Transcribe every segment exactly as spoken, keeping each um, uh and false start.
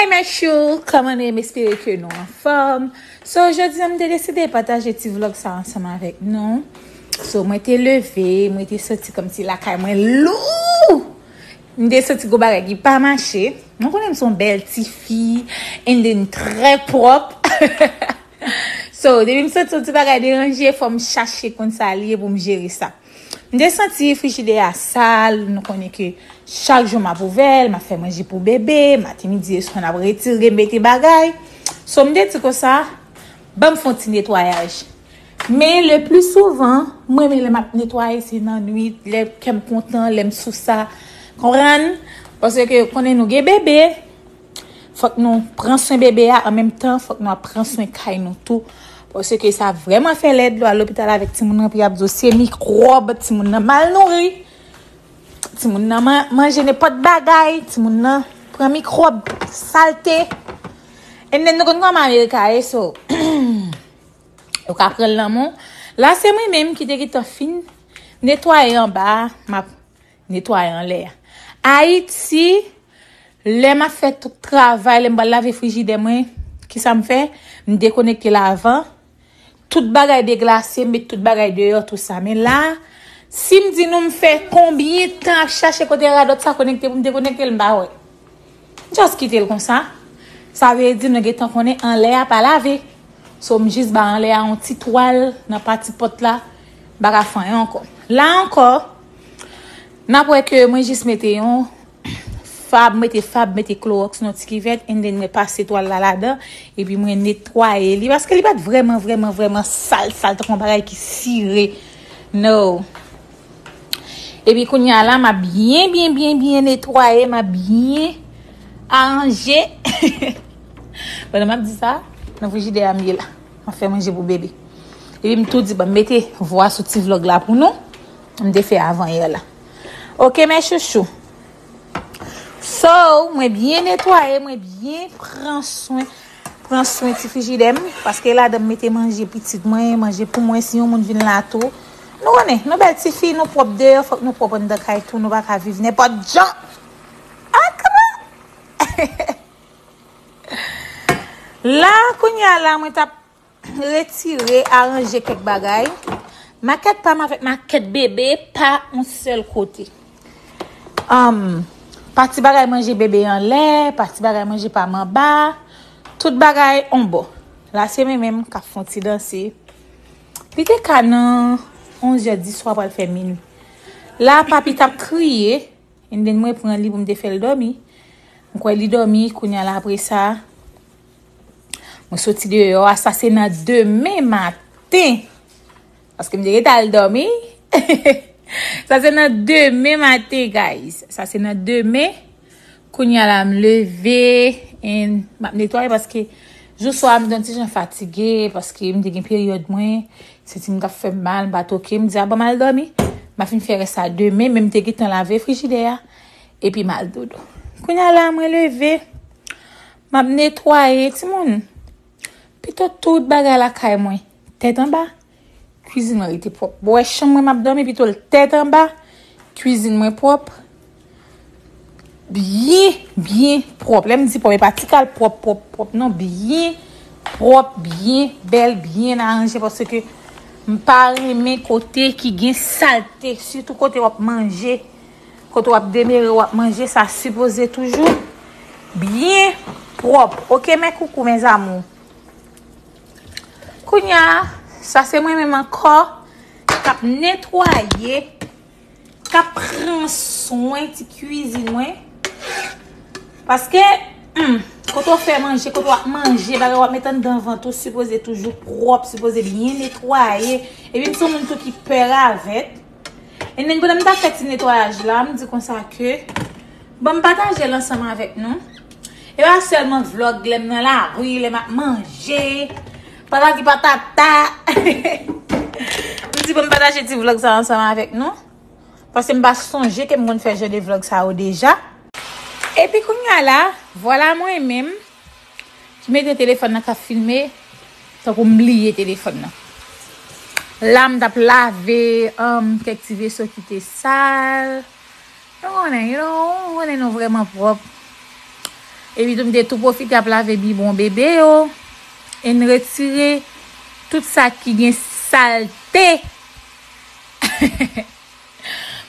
Hey, mes choux, kòman nou ye? M espere ke nou anfòm. So, jodi a, m te deside pataje ti vlog sa ansanm avèk nou. So, mwen te leve, mwen te santi kòmsi lakay mwen lou. M te santi gwo bagay ki pa mache. Mwen konnen m se yon bèl ti fi, and then trè pwòp. So, depi m santi yon ti bagay deranje, fò m chache konn sa li ye pou m jere sa. M te santi frijidè a sal, nou konnen ke chak jou m ap ouvè l, m ap fè manje pou bebe, maten, midi, e swa n ap retire, mete bagay. So, m te di konsa, ban m fè yon ti netwayaj. Men le pli souvan, mwen menm lè m ap netwaye, se nan nwit, lè kè m kontan, lè m sou sa. Konprann? Paske konnen nou gen bebe, fòk nou pran swen bebe a, an menm tan, fòk nou ap pran swen kay nou tou. Paske sa vrèman fè lèd, lè w al lopital avèk timoun nan, epi y ap di w se mikwòb, timoun nan mal nouri, timoun nan man- manje nenpòt bagay, timoun nan pran mikwòb, salte. And then nou konn kòman America ye, so, yo ka pran l nan men w. La, se mwen menm ki te gentan fin netwaye anba a, m ap netwaye anlè a. Ayiti, lè m ap fè tout travay, lè m pral lave frijidè mwen, kisa m fè? M dekonekte l avan. Tout bagay deglase, m met tout bagay deyò, tou sa. Men la, si m di nou m fè konbyen tan ap chache kote radòt sa konekte pou m dekonekte l, m pa wè. Just kite l konsa. Sa vle di nou gentan konnen anlè a pa lave. So, m jis ba anlè a yon ti twal nan pati pòt la. M pa ka fè anyen ankò. La ankò, n ap wè ke mwen jis mete yon fab, mete fab, mete klowòks nan ti kivèt, and then mwen pase twal la ladan, epi mwen netwaye li, paske li pa t vrèman, vrèman, vrèman sal, sal, tankou yon bagay ki sire. No. Epi kounye a la, m ap byen, byen, byen, byen netwaye, m ap byen aranje. Pandan m ap di sa, nan frijidè a m ye la. M ap fè manje pou bebe. Epi m tou di, ban m mete vwa sou ti vlog la pou nou. M te fè avanyè la. Oke, mes chouchous. So, mwen byen netwaye, mwen byen pran swen, pran swen ti frijidè m, paske ladan m mete manje pitit mwen, manje pou mwen, si yon moun vin la tou. Nou konnen, nou bèl ti fi, nou pwòp deyò, fòk nou pwòp anndan kay tou, nou pa ka viv nenpòt jan. Akra! La, kounye a la, mwen t ap retire, aranje kèk bagay. Makèt pa m avèk makèt bebe pa yon sèl kote. Anm, pati bagay manje bebe anlè, pati bagay manje pa m anba, tout bagay on bò. La se mwen menm k ap fè yon ti danse. Li te ka nan onz è di swa pral fè minui. La papi t ap kriye, and then mwen pran li pou m te fè l dòmi. M kwè li dòmi, kounye a la apre sa, mwen soti deyò a, sa se nan demen maten. Paske m te gentan al dòmi. Sa se nan demen maten, guys. Sa se nan demen. Kounye a la, m leve, and m ap netwaye paske jou swa a m te yon ti jan fatige, paske m te gen peryòd mwen, senti m t ap fè m mal, m pa t oke, m di, a, ban m al dòmi. M a fin fè rès sa demen, men m te gentan lave frijidè a, epi m al dodo. Kounye a la, mwen leve, m ap netwaye, timoun. Pito tout bagay lakay mwen tèt anba, kwizin mwen rete pwòp. Bon, wè chanm mwen m ap dòmi, pito l tèt anba, kwizin mwen pwòp. Byen, byen pwòp. Lè m di pwòp, e pa ti kal pwòp, pwòp, pwòp, non. Byen pwòp, byen bèl, byen aranje, paske m pa renmen kote ki gen salte, sitou kote w ap manje. Kote w ap demere, w ap manje, sa sipoze toujou byen pwòp. Oke, mes coucous, mes amours. Kounye a, sa se mwen menm ankò k ap netwaye, k ap pran swen ti kwizin mwen. Paske, hmm, kote w fè manje, kote w ap manje, bagay w ap met anndan vant ou, sipoze toujou pwòp, sipoze byen netwaye. Epi m se yon moun tou ki pè ravèt. And then, pandan m t ap fè ti netwayaj la, m di konsa ke, ban m pataje l ansanm avèk nou. E pa sèlman vlog lè m nan lari, lè m ap manje, patati patata. M di ban m pataje ti vlog sa ansanm avèk nou. Paske m pa sonje ke m konn fè jan de vlog sa yo deja. Epi kounye a la, vwala mwen menm ki mete telefòn nan k ap filme, tankou m bliye telefòn nan. La, m t ap lave, um, kèk ti veso ki te sal. Nou konnen, you know, nou konnen nou vrèman pwòp. Epi tou m te tou pwofite ap lave bibwon bebe yo. E n retire tout sa ki gen salte.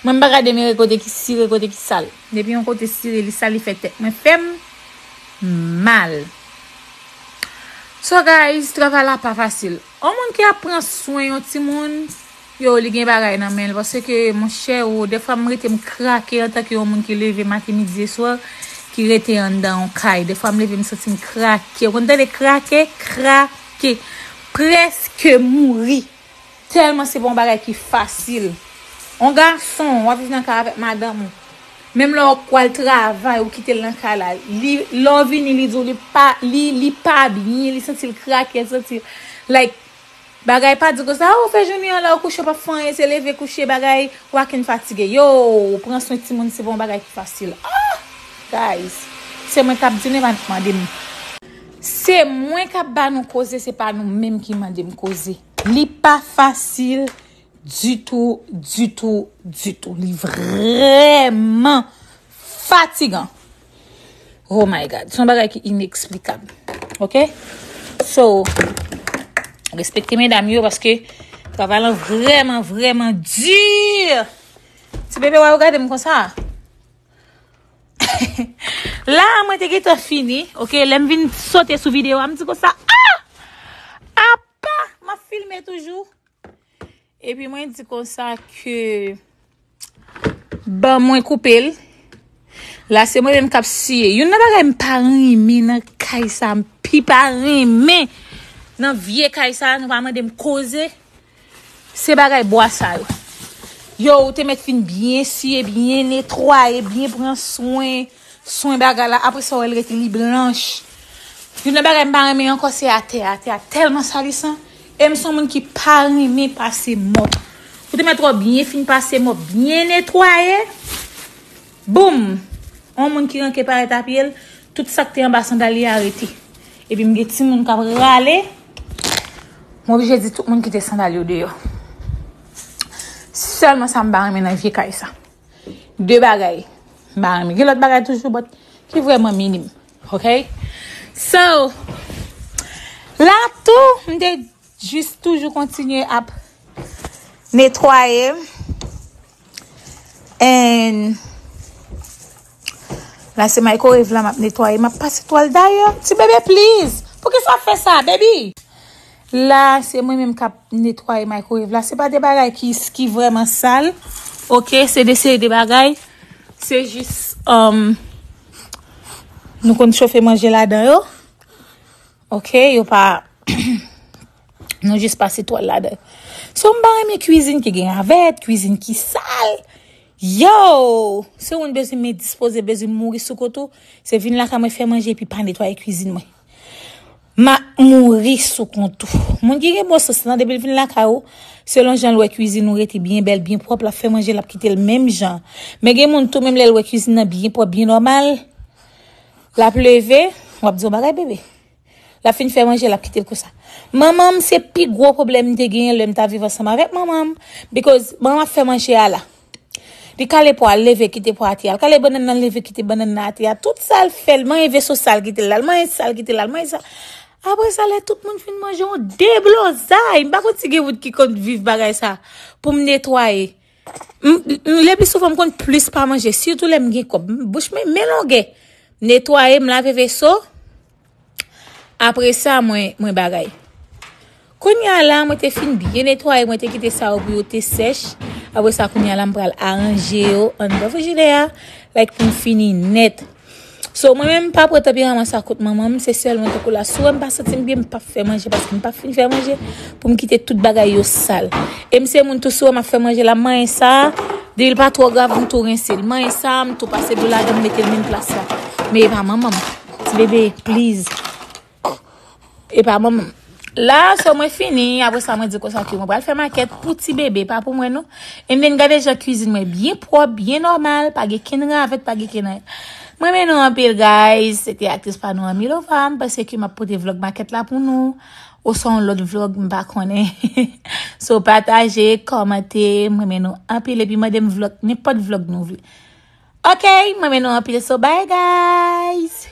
Mwen m pa ka demere kote ki sire, kote ki sal. Depi yon kote sire, li sal, li fè tèt mwen fè m mal. So guys, travay la pa fasil. Yon moun ki ap pran swen yon timoun, yo, li gen bagay nan men l. Paske, monchè, ou, defwa m rete m krake antanke yon moun ki leve maten, midi e swa, ki rete anndan yon kay. Defwa m leve m santi m krake. Ou konn tande krake? Krake. Prèske mouri. Tèlman se pa yon bagay ki fasil. Yon gason, w ap viv nan kay avèk madanm ou. Menm lè w pral travay, ou kite l nan kay la. Li, lè w vini, li di w li pa, li, li pa byen, li santi l krake, li santi l, like, bagay pa di konsa, "Ah, ou fè jounen an la, ou kouche, w p ap fè anyen, se leve kouche, bagay, w a ken fatige." Yo, pran swen timoun, se pa yon bagay ki fasil. Ah! Guys, se mwen k ap di nou, e pa nou k mande m. Se mwen k ap ba nou koze, se pa nou menm ki mande m koze. Li pa fasil ditou, ditou, ditou. Li vrèman fatigan. Oh my God. Se yon bagay ki ineksplikab. Ok? So, respekte medam yo paske travay lan vrèman, vrèman di. Ti bebe, wè, ou gade m konsa. La, mwen te gentan fini. Ok, lè m vin sote sou videyo a, m di konsa, ah! Apa, m ap filme toujou. Epi mwen di konsa ke ban mwen koupe l. La se mwen menm k ap siye. Youn nan bagay m pa renmen nan kay sa, m pi pa renmen nan vye kay sa, nou pa mande m koze. Se bagay bwa sa yo. Yo, ou te mèt fin byen siye, byen netwaye, byen pran swen. Swen bagay la, apre sa, w wè l rete li blanch. Youn nan bagay m pa renmen ankò, se atè a. Atè a tèlman salisan. E m se yon moun ki pa renmen pase mòp. Ou te mèt twò byen fin pase mòp, byen netwaye. Boum! Yon moun ki ranke parèt a pye l, tout sa k te anba sandal li a rete. Epi m gen timoun k ap rale. M oblije di tout moun kite sandal yo deyò. Sèlman sa m pa renmen nan vye kay sa. De bagay m pa renmen. Gen lòt bagay toujou, but ki vrèman minim. Ok? So, la tou, m te jis toujou kontinye ap netwaye. And la, se microwave la m ap netwaye. M ap pase twal dayè. Ti bebe, please. Poukisa w ap fè sa, baby? La, se mwen menm k ap netwaye microwave la. Se pa de bagay ki, ki vrèman sal. Ok, se de seri de bagay. Se jis, um, nou konn chofe manje ladan yo. Ok, yo pa, nou jis pase twal ladan. So, m pa renmen kwizin ki gen ravèt, kwizin ki sal. Yo! Se ou m bezwen m endispoze, bezwen m mouri sou kont ou. Se vin lakay mwen fè manje epi pa netwaye kwizin mwen. M ap mouri sou kont ou. Moun ki gen bon sans lan, depi l vin lakay ou, selon jan l wè kwizin ou rete byen bèl, byen pwòp, l ap fè manje, l ap kite l menm jan. Men gen moun tou, menm lè l wè kwizin nan byen pwòp, byen nòmal, l ap leve, w ap di yon bagay, bebe. L ap fin fè manje, l ap kite l konsa. Manman m, se pi gwo pwoblèm m te genyen lè m t ap viv ansanm avèk manman m. Because manman m ap fè manje a la. Li kale pwa, l leve, kite pwa atè a. L kale bannann nan, l leve, kite bannann nan atè a. Tout sa l fè, l manyen veso sa, l kite l la. L manyen sa, l kite l la. L manyen sa. Apre sa, lè tout moun fin manje, yon deblozay. M pa konn si gen moun ki konn viv bagay sa. Pou m netwaye. M, m, le pli souvan, m konn plis pa manje. Sitou lè m gen kòb. M, bouch mwen, men longè. Netwaye, m lave veso. Apre sa, mwen, mwen bagay. Kounye a la, mwen te fin byen netwaye, mwen te kite sa yo pou yo te sèch. Apre sa, kounye a la, m pral aranje yo anndan frijidè a, like, pou m fini nèt. So, mwen menm, m pa pran tanperaman sa kont manman m, se sèlman tankou la, si w wè m pa santi m byen, m p ap fè manje, paske m p ap fin fè manje pou m kite tout bagay yo sal. E m se moun tou, si w wè m ap fè manje la, m manyen sa, depi l pa twò grav, m tou rense l. Manyen sa, m tou pase dlo ladan, m mete l menm plas la. Men e pa manman m. Ti bebe, please. E pa manman m. La, so mwen fini, apre sa mwen di konsa ke mwen pral fè makèt pou ti bebe, pa pou mwen non. And then gade jan kwizin mwen byen pwòp, byen nòmal, pa gen kenn ravèt, pa gen kenn anyen. Mwen renmen nou anpil, guys. Se te aktris pa nou Anmilova, m panse ke m ap pote vlòg makèt la pou nou. Oswa yon lòt vlòg, m pa konnen. So, pataje, kòmante, mwen renmen nou anpil, epi mande m vlòg, nenpòt vlòg nou vle. Ok, mwen renmen nou anpil, so bye, guys.